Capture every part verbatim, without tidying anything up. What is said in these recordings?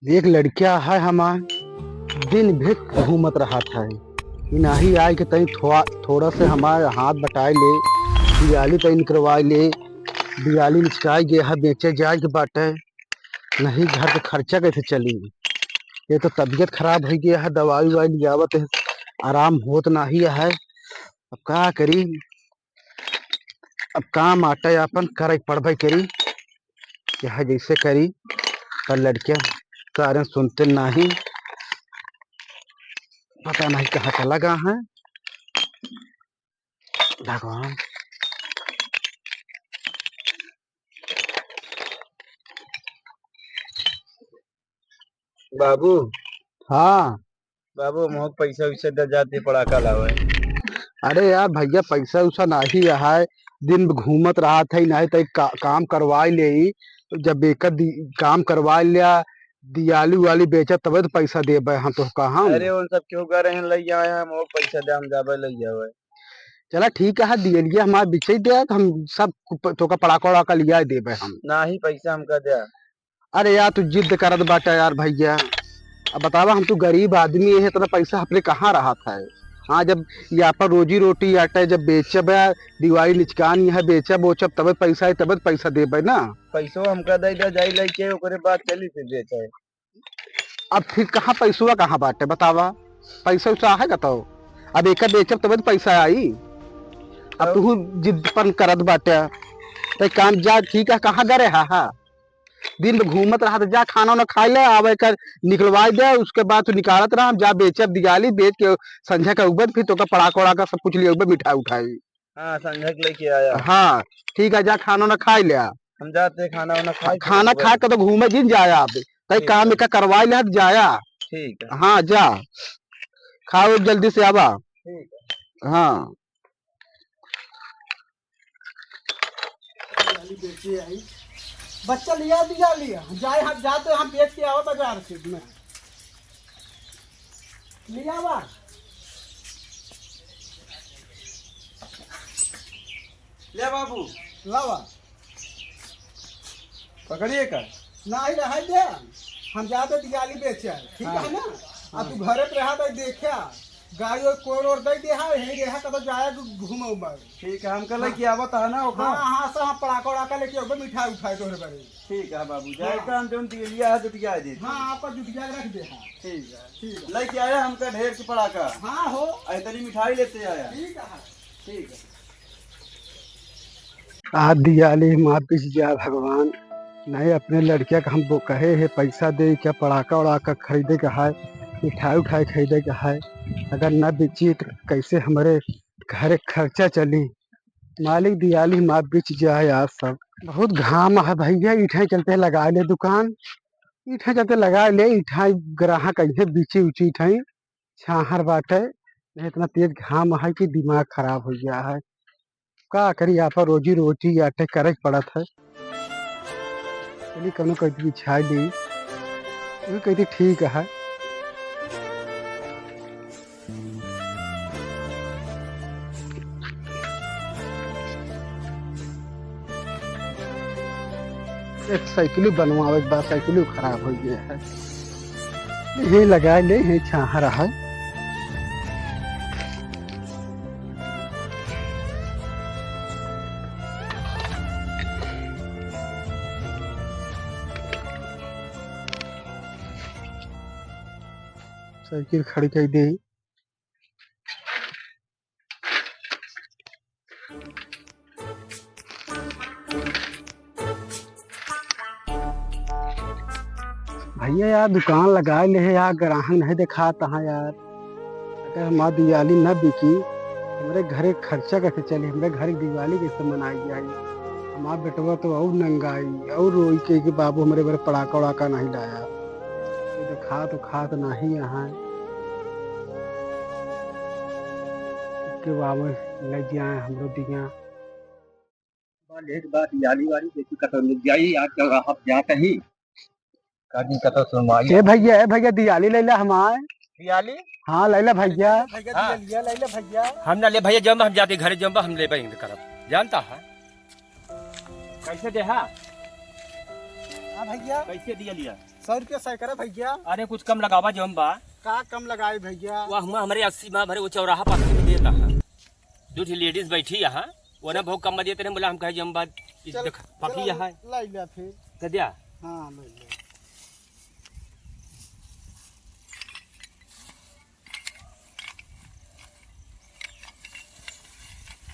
एक लड़किया है हमार, दिन भर घूमत रहत है। ई नाही आए के तनी थोड़ा, थोड़ा से हमार हाथ बटाए ले, दियाली तनी निकरवाए ले, दियाली निचकाए गया है, बेचे जाए के बाटे, नहीं घर के खर्चा कैसे चली? ये तो तबीयत खराब होइ गया है, दवाई उवाई लियावत है, आराम होत नाही है। अब का करी, अब काम आटे आपन करे के पड़बे करी, चाहे जैसे करी, पर लड़किया कारण सुनते नाही, पता नहीं कहाँ चला गया है भगवान। बाबू। हाँ। बाबू, हमहू पैसा वैसा दे जाते, पड़ाका लावे। अरे यार भैया, पैसा वैसा नाही है, दिन भर घूमत रहत है, नाही तो एक का-, काम करवाई ले, जब एक दि-, काम करवाई लिया, दियाली वाली बेचा तबे तो पैसा देबे हम तोहका हम। अरे उन सब क्यों कर रहे हैं, लइ आए हम, और पैसा दे हम जाबे लइ आवे। चला ठीक है, दियलिया हमार बिचई दे, हम सब कुप-, तोका पड़ाका उड़ाका लिया देबे हम। नाही पैसा हमका दे। अरे यार, तू जिद करत बाटा यार भैया। अब बतावा, हम तो गरीब आदमी है, इतना पैसा अपने कहाँ रहत है? हाँ, जब ये आपन रोजी रोटी आटे, जब बेचब, दिवाली निचकान यहाँ बेचब ओचब, तबे पैसा आई, तबे पैसा देबे ना। पैसो हमका दे दे, जाई लेके, ओकरे बाद चली फिर बेचे। अब फिर कहाँ पैसवा कहाँ बाटे, बतावा? पैसा उसा है का तो? अब एका बेचब तबे तो पैसा आई। अब तब? तू जिदपन करत बाटे, तो एक काम जा, ठीक है, कहाँ गरे हा, हा? दिन भर घूमत रहा तो जा खाना वाना खाई ले, आवे कर निकलवाई दे, उसके बाद तू निकालत रहा, हम जा बेचब दियाली, बेच के संझा के उबत फिर तोका पड़ाका उड़ाका सब कुछ लिए उबे मिठाई उठाई। हाँ, संझा के लेके आया। हाँ, ठीक है, जा खाना वाना खाई ले। हम जाते खाना वाना खा के खाना उबे। खा के तो घूमे जिन जाए आप, कई ठीक काम है। एका करवाई ले जाया। ठीक है। हाँ, जा खाओ जल्दी से आवा। ठीक है। हाँ। दियाली बेचे आई। बच्चा लिया दियाली, जाए हम जाते हम बेच के आवा बाजार से में। लिया बा। ले बाबू। लावा। पकड़िए का? नाही रहे दे, हम जाते दियाली बेचे, ठीक हाँ। है ना? हाँ। अब तू घरे पे रहा तो देखे, गाड़ी और कोर और दे दे है, यहीं रहा कब जाए घूमे उमर। ठीक है, हमका हाँ। लेके आवत है ना ओका। हाँ, हाँ, सब हम पड़ाका उड़ाका लेके ओबे मिठाई उठाई तोहरे बरे। ठीक है बाबू, जाए हाँ। का हम जौन दियलिया है जुटिया दे। हाँ, आपका जुटिया रख दे है। ठीक है। ठीक है। लेके आया हमका ढेर के पड़ाका। हाँ हो। ऐतनी मिठाई लेते आया। ठीक है। ठीक है। आ दियाली माँ बिच जा भगवान, नहीं अपने लड़किया का हम वो कहे है पैसा दे क्या पड़ाका उड़ाका खरीदे का है, मिठाई उठाई खरीदे का है, अगर न बिची तो कैसे हमरे घर खर्चा चली? मालिक दियाली माँ बिच जाए आज सब। बहुत घाम है भैया, इठे चलते लगा ले दुकान, इठे चलते लगा ले, इठे ग्राहक अइहे बिची उची इठे छाहर बाटे, नहीं इतना तेज घाम है कि दिमाग खराब हो गया है। का करी, आपन रोजी रोटी आटे करे के पड़त है। चली कौनो कहीं बिछाई दी, वो कहती ठीक है। एक साइकिल बनवावे के बाद साइकिल खराब हो गया है। यही लगा ले, यही छाहा रहा। साइकिल खड़ी कर दे। भैया यार, दुकान लगाए ले है यार, ग्राहक नहीं देखात है यार। अगर हमार दिवाली न बिकी, हमरे घरे खर्चा कैसे चली, हमरे घर की दिवाली कैसे मनाई जाई? हमार बेटवा तो और नंगाई, और रोई के कि बाबू हमरे बरे पड़ाका उड़ाका नहीं लाया। ये तो खात खात नहीं यहाँ। के बाबू ले जाए हमरो दिया। एक बात याली वाली देखी कतौ लग जाई, आज कल आप जात ही। काजी कतौ सुनवाई। ए भैया, ए भैया, दियाली लैला हमार। दियाली? हाँ, लैला भैया। भैया, हाँ। दियाली लैला भैया। हम ना ले भैया, जब हम जाते घरे जब हम लेबे करब। जानता है? कैसे देहा? हाँ भैया। कैसे दियालिया? सौ रुपया सैकड़ा भैया। अरे कुछ कम लगावा जौन बा। का कम लगाई भैया? वो हुआँ हमरे अस्सी मा भरे वो चौराहा पर अस्सी में देता है। दो ठी लेडीज बैठी यहाँ, वो ना बहुत कम में देते रहे, बोला हम कहे जौन बा, चल, देख, पकी चल, यहाँ है। लाई लिया फिर। दे दिया? हाँ, लाई लिया।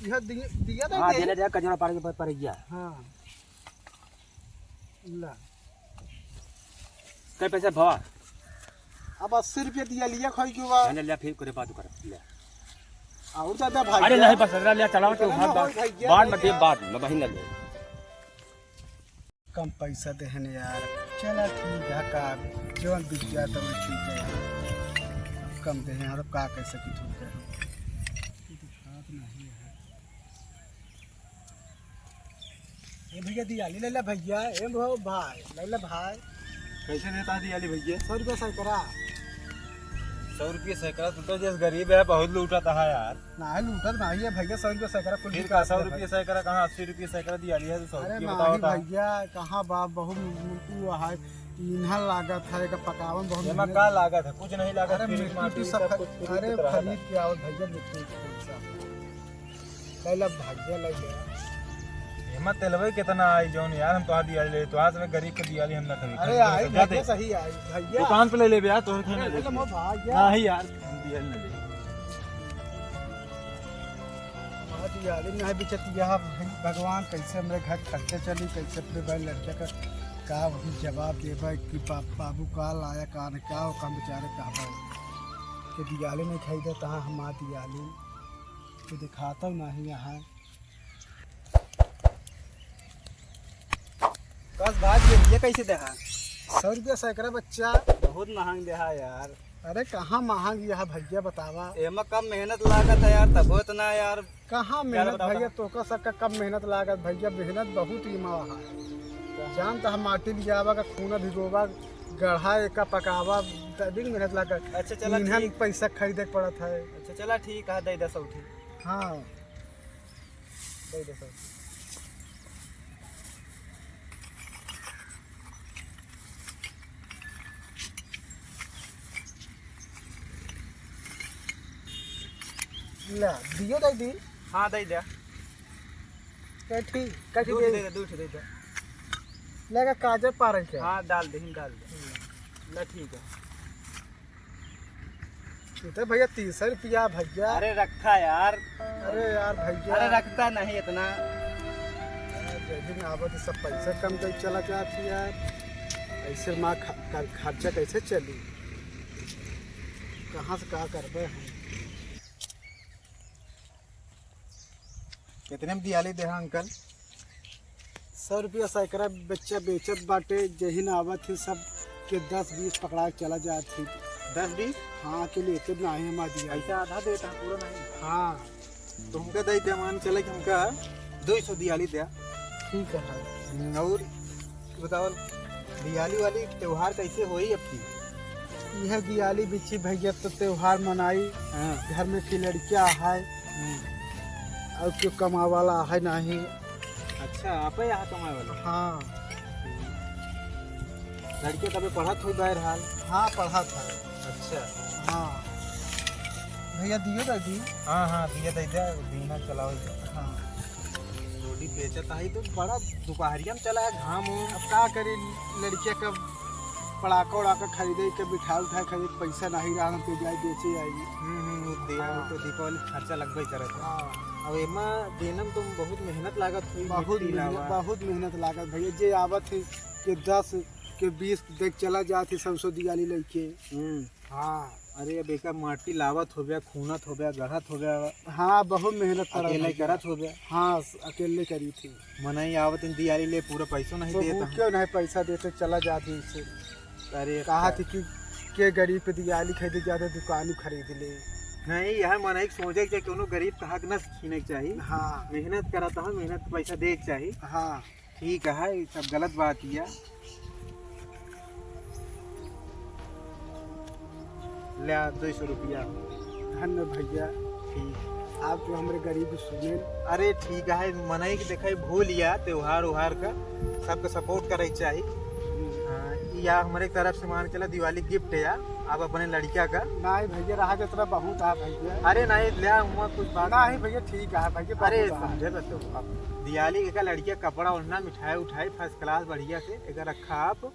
यह दिया, दिया नहीं हाँ, दे। देने दिया, कजरा पार के पर, पर गया। हाँ। ला। कै पैसा भवा? अब अस्सी रुपया दिया लिया, खोई क्यों बा? ले, ले, फिर करे बात कर, ले। और ज्यादा भाई अरे क्या? नहीं, बस अगला ले, चलाओ तो इतना हाथ ना बात, हो भाई क्या, बाद भाई में दे, क्या? बाद में, बहिन ले। कम पैसा देहन यार। चला ठीक है, का जौन बिक जाए तो ठीक है यार। कम देहन यार, अब का कह सकी, ठीक है। ये दिखात नहीं है। ए भैया, दियाली ले ले भैया। ए भो भाई, ले ले भाई। कैसे देता है दियाली भैया? सौ रुपया सैकड़ा। सौ रुपया सैकड़ा? तू तो जैसे गरीब है, बहुत लूटत है यार। नाही लूटत नाही है भैया, सौ रुपया सैकड़ा कुल फिर बिका का, सौ देता है। रुपया सैकड़ा कहाँ, अस्सी रुपया सैकड़ा दियाली है, तो सौ अरे रुपया नाही बताओ था। भैया, कहाँ बा, बहुत मु-, मु-, वो है, ईंधन लागत है, एका पकावन बहुत एमा मेहनत। का लागत है? कुछ नहीं लागत, अरे फ्रिज मिट्टी माटी उट्टी सब सब ख-, कुछ फ्रिज अरे के तरह है। खरीद के आवत भैया, मिट्टी उट्टी सब। ले ला भैया, ले ले। एमा तेलवे कितना आई जौन यार, हम तोहार दियाली ले, तोहार से गरीब के दियाली हम ना खरीद। अरे खरीद आई के जा दे। भैया, सही आई भैया। दुकान पे ले लेबे यार, तोहर खाना अरे ले ले। ले लो भाई यार। नहीं यार, हम दियाली ना ले। हाँ, दियाली में है बिचतिया, भगवान कैसे हमरे घर खर्चा चली, कैसे अपने भाई लड़का का, का वही जवाब देबे कि बाप, बाबू का लाया, का न का, ओका हम बेचारे कहबे कि दियाली नहीं खाई दे, तहाँ हमार दियाली तो दिखाता नहीं यहाँ। कस भाई, ये, ये कैसे देहा? सौ रुपया सैकड़ा बच्चा। बहुत महंग देहा यार। अरे कहाँ महंग यह भैया बतावा? एमा कम मेहनत लागत है यार, तबो इतना यार। कहाँ मेहनत बताओ भैया, तो। तोका सबका कम मेहनत लागत भैया, मेहनत बहुत ही मावा है। जान तो हम माटी लियावा का, खूना भिगोवा, गढ़ा एका पकावा, तभी मेहनत लागत। अच्छा चला ईंधन ठीक। पैसा खरीदे के पड़त है। अच्छा चला ठीक है, दे दे सौ ठीक। हाँ। दे दे सौ। ला, दियो दे दी। हाँ, दे दे। कैठी, कैठी दू ठे दे दे। दे दे, दू ठे दे दे। लेगा काजर पारल के। हाँ, डाल दे, डाल दे। ला, ठीक है। इधर भैया, तीस रुपया भैया। अरे रखा यार। अरे यार भैया। अरे रखता नहीं इतना। यार, जैसे में आवत सब पैसा कम कर चला जात है यार। ऐसे माँ खा-, खा-, खर्चा कैसे चली? कहाँ से का करबे हम? कितने में दियाली देहा अंकल? सौ रुपया सैकड़ा बच्चा बेचत बाटे, जहिन आवत ही सब के दस बीस पकड़ा के चला जात ही। दस बीस? हाँ, के लेते ना है हमार दियाली। ऐसा आधा देता, पूरा नहीं। हाँ। तो हमका दे दे, मान चले कि हमका दो सौ दियाली दे। ठीक है। हम्म, और बताओ, दियाली वाली त्योहार कैसे होई आपकी? यह दियाली बिच्छी भैया तो त्योहार मनाई, हाँ। घर में की लड़कियाँ है, हम्म। और क्यों कमावाला है नहीं। अच्छा, आप ही यहाँ कमाए वाला? हाँ। लड़के तबे पढ़त हो गए हाल? हाँ, पढ़त है। अच्छा। हाँ। भैया दियो दे दी। हाँ, हाँ, दिया दे दे, दीना चलाओ। हाँ। रोटी बेचत आई तो बड़ा दोपहरिया में चला है, घाम हो। अब का करी, लड़किया का पड़ाका उड़ाका खरीदे के, मिठाई उठाई खरीदे के पैसा नहीं रहा, हम तो जाए बेचे आई। हम्म, हम्म, वो दे-, हाँ। वो तो दीपावली खर्चा लगबे करत है। हाँ। अब एमा देना में तो बहुत मेहनत लागत हुई, बहुत मिट्टी मेहनत, लावा। बहुत मेहनत लागत भैया। जे आवत है के दस के बीस देख चला जात है सरसों दियाली लेके। हम्म। हाँ। अरे अब एका माटी लावत होबे, खूनत होबे, गढ़त होबे। हाँ, बहुत मेहनत करत अकेले होबे। करत होबे। हाँ, अकेले करी थी। मनई आवत इन दियाली ले, पूरा पैसो नहीं तो देत वो हैं। क्यों नहीं पैसा देते, चला जात इनसे। अरे कहा का- थी कि के गरीब पे दियाली खरीदे, ज्यादा दुकान खरीद ले। नहीं, यह मनई के सोचे के चाहिए, कोनो गरीब का हक न छीने के चाहिए। हाँ। मेहनत करत है, मेहनत के पैसा दे के चाहिए। हाँ। ठीक है, ई सब गलत बात हिया। ल्या, दो सौ रुपया। धन्य भैया। ठीक। आप जो हमरे गरीब सुने। अरे ठीक है, मनई के देखा भूल या त्योहार उहार का, सबके support करे के चाही। हम्म। हाँ, या हमरे तरफ से मान के चला दिवाली गिफ्ट है या, आप अपने लड़किया का। नहीं भैया, रहा जितना बहुत है भैया। अरे नहीं, ले आ, हुआ कुछ बात नहीं नहीं। भैया, ठीक है भैया, अरे बहुत है। समझे बस, तो अब दिवाली का लड़किया कपड़ा ओढ़ना, मिठाई उठाई फर्स्ट क्लास बढ़िया से एक रखा आप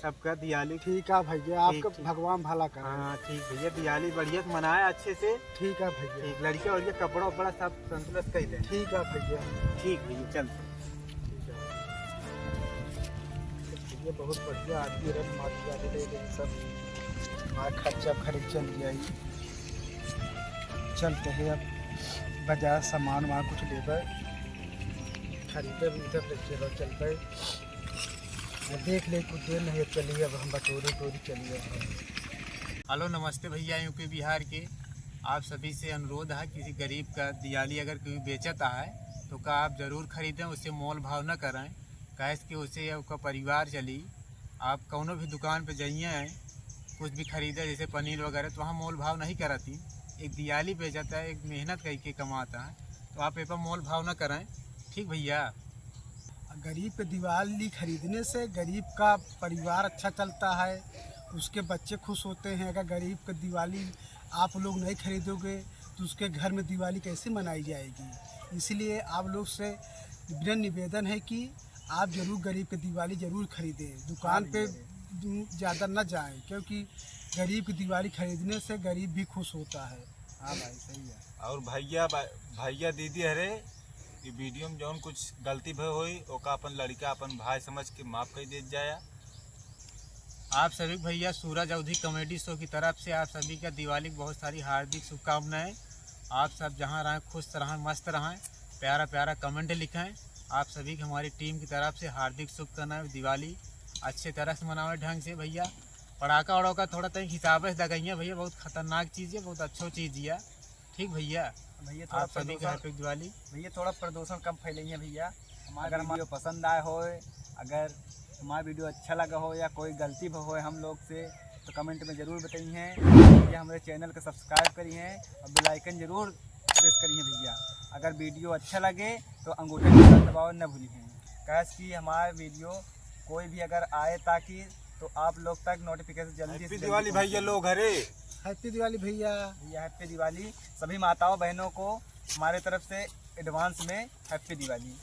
सबका दिवाली। ठीक है भैया, ठीक, आपका ठीक। भगवान भला करे। हाँ ठीक भैया, दिवाली बढ़िया से मनाए अच्छे से। ठीक है भैया। ठीक, लड़किया वड़किया कपड़ा उपड़ा सब संतुलित कर दे। ठीक है भैया। ठीक भैया, चल। ठीक है। ये बहुत बढ़िया आदमी रहे, माटी वाली ले गई सब। हमारा खर्चा खर्च चल गया ही। चलते हैं अब बाजार, सामान वहाँ कुछ लेबे, खरीदे भी उधर ले चलो, चलते हैं। वो देख ले, कुछ देर नहीं, चलिए अब हम बटोरे टोरी चलिए अब हम। हेलो, नमस्ते भैया, यूपी बिहार के। आप सभी से अनुरोध है, किसी गरीब का दियाली अगर कोई बेचता है तो का आप जरूर खरीदें, उससे मोल भाव न करें, काहे कि उससे आपका परिवार चली। आप कौनो भी दुकान पे जाइए, कुछ भी खरीदे, जैसे पनीर वगैरह, तो वहाँ मोल भाव नहीं कराती। एक दियाली बेचता है, एक मेहनत करके कमाता है, तो आप ए पर मोल भाव न करें, ठीक भैया? गरीब के दिवाली खरीदने से गरीब का परिवार अच्छा चलता है, उसके बच्चे खुश होते हैं। अगर गरीब के दिवाली आप लोग नहीं खरीदोगे तो उसके घर में दिवाली कैसे मनाई जाएगी? इसलिए आप लोग से विनम्र निवेदन है कि आप जरूर गरीब के दिवाली जरूर खरीदें। दुकान हाँ पे भैया। ज़्यादा न जाएं, क्योंकि गरीब की दिवाली खरीदने से गरीब भी खुश होता है। हाँ भाई, सही है। और भैया, भैया दीदी हरे, ये वीडियो में जौन कुछ गलती भय होई, ओका अपन लड़का, अपन भाई समझ के माफ कर देत जाया। आप सभी भैया सूरज अवधी कॉमेडी शो की तरफ से आप सभी का दिवाली की बहुत सारी हार्दिक शुभकामनाएं। आप सब जहाँ रहें, खुश रहें, मस्त रहें, प्यारा प्यारा कमेंट लिखें। आप सभी की हमारी टीम की तरफ से हार्दिक शुभकामनाएं। दिवाली अच्छे तरह से मनावें ढंग से भैया। पड़ाका उड़ाका थोड़ा तनिक हिसाबे से दगाइए भैया, बहुत खतरनाक चीज़ है, बहुत अच्छो चीज़ है। ठीक भैया, भैया, थोड़ा आप सभी का प्रदूषण, हैप्पी दिवाली। भैया, थोड़ा प्रदूषण कम फैलाइए भैया। हमारा अगर वीडियो पसंद आए होए, अगर हमारा वीडियो अच्छा लगा हो या कोई गलती भी होए हम लोग से, तो कमेंट में जरूर बताइए। या हमारे चैनल को सब्सक्राइब करिए और बेल आइकन जरूर प्रेस करिए भैया। अगर वीडियो अच्छा लगे तो अंगूठे का निशान दबाओ न भूलिए, काहे कि हमारा वीडियो कोई भी अगर आए ताकि, तो आप लोग तक नोटिफिकेशन जल्दी से हैप्पी जल्दी दिवाली भैया पहुंचे। लोग हरे। हैप्पी दिवाली भैया। भैया, हैप्पी दिवाली। सभी माताओं बहनों को हमारे तरफ से एडवांस में हैप्पी दिवाली।